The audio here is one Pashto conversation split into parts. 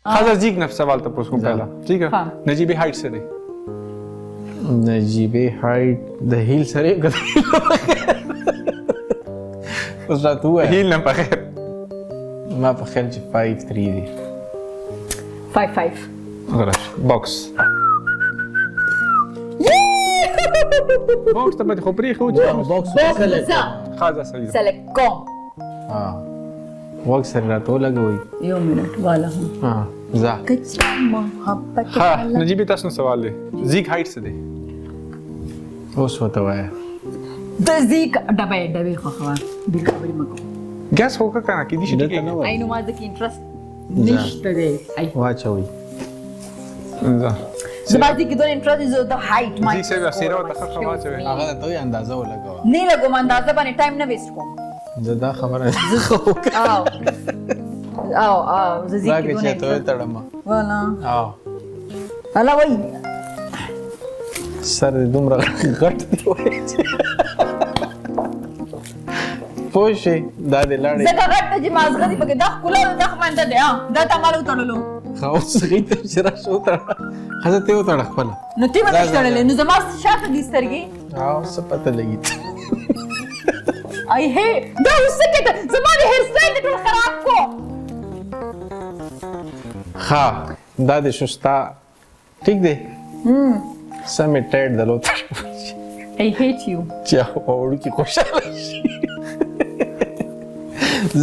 ښځه زیږ نه سوال تپوس کوم پهله، ټیک ده؟ نجیبې هایټ څه دی؟ نجیبې هایټ د هیل سره که د هیل نه بغیر؟ اوس راته ووایه. هیل نه بغیر. ما په خیال چې 5 3 دی. 5 5. غلط. باکس، باکس ته به خو پرېښود چې باکس. باکس. ښه، ځه، صحیح ده. سلیکټ کوم. ها، غوږ سره راته ولګوئ. یو منټ والا هم. ها، ځه. کچرا محبت. ښه، نجیبې، تاسو نه سوال دی، زیږ هایټ څه دی؟ اوس ورته وایه. د زیک ډبه ډبه خوښوه، ډېر خبرې مه کوه. ګیس خو وکړه که نه، کېدای شي. دلته ټیک. نه وایي. آی نو ما ځکه انټرست نشته دی آی. واچوئ. ځه. زما دې کې دونه انټرست دی د هایټ ما. زیږ صاحب سیره ورته ښه ښه واچوي. هغه ته یې اندازه ولګوه. نه لګوم، اندازه باندې ټایم نه ویسټ کوم. زه دا خبره او او او زه زیک کې راکې دونه چې ته وتړم. والا. او والا وای. سر دې دومره غټ دی، وایي چې پوه شئ دا دې لاړې. ځکه غټ دی چې مازغه دې پکې دا ښکلا ده، دا خمنده دی. ها، دا تا مال وتړلو. ښه، اوس هغې ته چې راشه وتړه. ښځه ته یې وتړه خپله. نو تی به ځه، نشي ځه، تړلې. ځه. نو زما شاته دي سترګې. او څه پته لګي؟ آی هی، دا اوس څه کېده؟ زما د هیر سټایل دې ټول خراب کو. ښه، دا دې شو ستا، ټیک دی، سمې ټایټ دلو تړه. I hate you. چې هغه په وړوکي خوشحاله شي.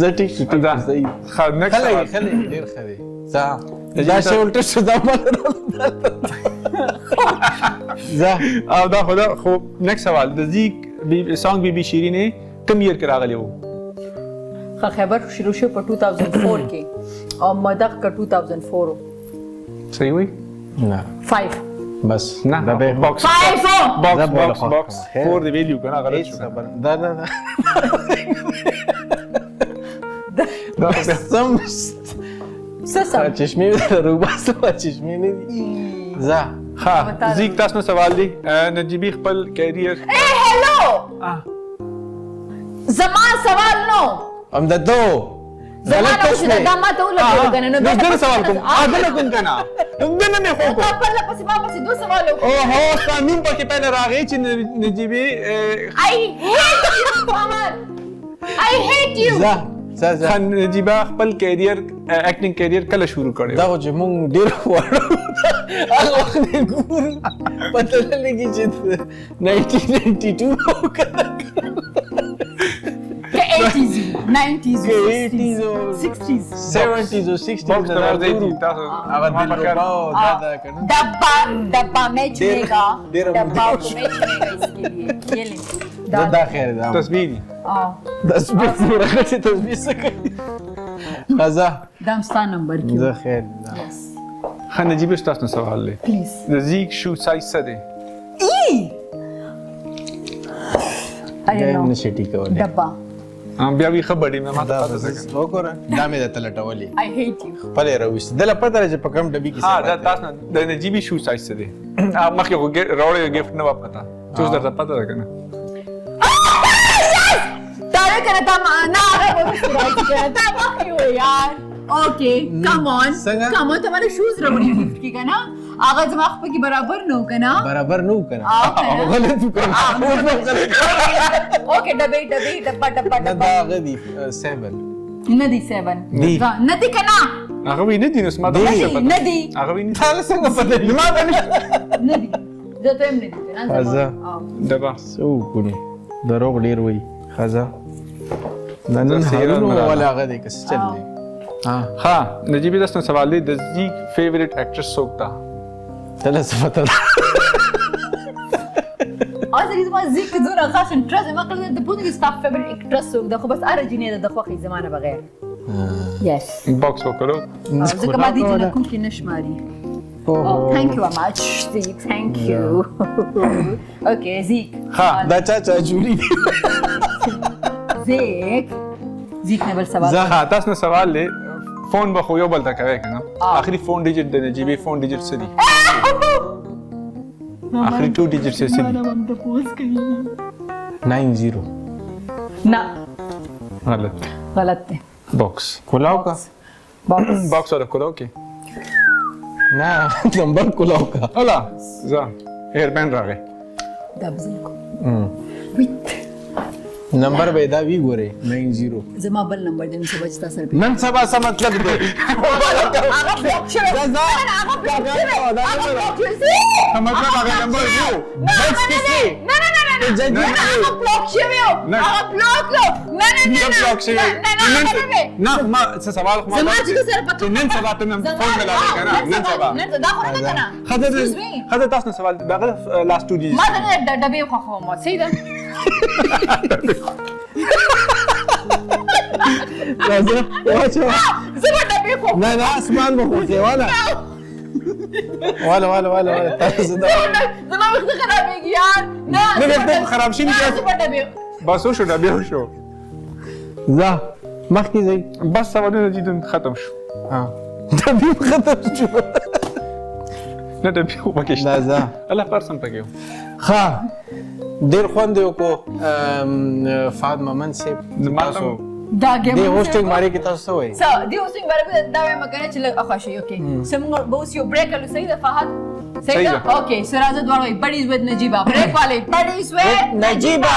زه ټیک شو، ټیک دا شو، صحیح. ښه، نیکسټ ښه لګي. سوال. ښه لګي، ډېر ښه دی. ځه، دا شی الټه شو، دا مال ځه. او دا خو دا خو نیکسټ سوال، د زیږ بی سانګ بی بی شیرینې کوم year کې راغلی وو؟ ښه، خیبر شروع شو په 2004 کې او مدغ که 2004 و. صحیح وای؟ نه. 5. بس. نه. دا به باکس. 5. باکس. زه به باکس. له باکس. خیر. 4 دی ویلیو کنه، غلط هیڅ شو. خبر دا نه دا دا خو بیا سم. څه سم؟ چشمې مې روباسم، چشمې نه دي، ځه. ښه، زیږ، تاسو نه سوال دی، نجیبی خپل کیریئر ای هلو، زما سوال نو. هم د دو زما غلط نه شوې. شو، دا ما ته ولګولو کنه، نو نو زه سوال کوم، زه نه کوم کنه، زه نه مې خو تا پرله پسې ما پسې دوه سوال وکړو. اوهو، ستا نوم پکې پهله راغی چې نجیبی. I hate you, Muhammad. I hate you. ځه ځه ځه. ښه، نجیبه خپل کیریئر، اکټینګ کیریئر کله شروع کړی؟ دا خو چې مونږ ډېر واړه وو، هغه وخت یې ګورو، پته نه لګي چې 1992 او کنه. که 80s، 90s، که 80s او 60s. 70s او 60s. باکس ته ورځئ دي تاسو. هغه ما په خیال دلربا او دا دا کنه. डब्बा डब्बा मैं चुनेगा. डेरा डब्बा मुझे- को मैं चुनेगा इसके लिए, ये ले. دا دا خیر ده. تسبیح دي. تسبیح څومره غټې تسبیح څه کوي؟ ښه. دم ستا نمبر کیو. زه خیر ده. ښه، نجیبه، ستاسو نه سوال دی. پلیز. د زیږ شو سایز څه دی؟ ای ارے نو. نشي ټیکولی. डब्बा. بیا وی خبرې مې ما ته دا پته ده کنه. وګوره، دا مې درته لټولې. I hate you. خپلې راویستې، دله پته ده چې په کوم ډبي کې ها، څه دا پراته. تاسو نه د نجیبي شو سایز څه دی؟ مخکې خو راوړی ګفټ نه وه پته، چې اوس درته پته ده کنه. तारे کنه تا نه هغه وروسته راځي کنه، تا مخکې وې یار. اوکې، کم آن. څنګه؟ کم آن، ته مله شوز راوړي ګفټ کې کنه، هغه زما خپل کې برابر نه و کنه. برابر نه و کنه. آو کنه. او غلط وکړه. اوکې، ډبې ډبې ډبا ډبا. نه. ډبا. دا هغه دي 7. نه دي 7. دي. نه دي کنه. هغه وی نه دي، نو ما ته دي. څه پته؟ نه دي. هغه وی نه. تا له څنګه پته دي؟ ما ته نشته. نه دي، زه ته هم نه دي کنه. ښه. ډبا. څه وکړو، دروغ ډېر وایي. ښځه دا نن زه سیران هارون ملاله. ولا هغه دی که څه چل دی؟ ها. ها، نجیبي، تاسو نه سوال دی، د زیږ فیورټ اکټرس څوک ده؟ ته له څه پته ده؟ اصلي زما زیک کې دومره خاص انټرست ما کله د پوهنې کې ستا فیورټ اکټرس څوک ده، خو بس هره جینۍ ده د خوښې زما نه بغیر. یس. باکس وکړو. ځکه ما دې جنکو کې نه شماري. Oh, thank you very much, Zeke. Thank you. Okay, Zeke. ها. دا چا چا جوړي دي؟ Zeke. Zeke نه بل سوال. زه. ها، تاسو نه سوال دی، فون به خو یو بل ته کوي کنه، آخري فون ډیجټ د نجیبې فون ډیجټ څه دي؟ آخري 2 ډیجټ څه دي؟ 90. نه. غلط. غلط دی. باکس. کولاو کا. باکس. باکس ولا کولاو کې. نه، نمبر کولاو کا. هلا ځه، ایربین راغی. دا به زه کوم. ویت. نمبر به دا وی ګوري، 90. زما بل نمبر دی، نن سبا چې تاسو سره نن سبا څه مطلب دی؟ هغه block شوی. دا نه، نه، هغه block شوی. هغه block شوی. څه مطلب؟ هغه نمبر یو نه، هغه نه دی. نه، نه، نه، نه، نه. جدي. نه، نه، هغه block شوی و. نه. هغه block و. نه، نه، نه، نه، نه. block شوی. نه، نه، نه، هغه نه دی. نه، ما څه سوال خو ما زما چې سره پکې نن سبا ته نن فون ملاوي کنه، نن سبا. نن دا خو نه کنه. خدای Excuse me. خدای، تاسو نه سوال دغه لاست 2 ډیز. ما د ډبې خوښوم، صحیح ده. راځه، واچوه. زه به ډبې خوښوم. نه نه، اسمان به خوښې. والا والا والا والا والا، تاسو دا زما وخت خرابېږي یار، نه. نه، وخت خراب شي نه. نه، زه به ډبې بس وشو، ډبې وشو. ځه، مخکې ځئ. بس، سوالونه دي ختم شو. ها، ډبې ختم شو. نه، ډبې خو پکې شته. لا، ځه. الله پرسم پکې و. ښه، ډېر خوند یې وکړو. فهد ممن صاحب، زما تاسو دا game دې hosting باره کې تاسو څه وایئ؟ څه دې hosting باره کې دا وایم کنه چې لږ اخوا شي. okay، so موږ به اوس یو break الو، صحیح ده فهد؟ صحیح صحیح ده. ده. okay، so راځه دواړه وایي، buddies with Najiba. Break والے، buddies with Najiba.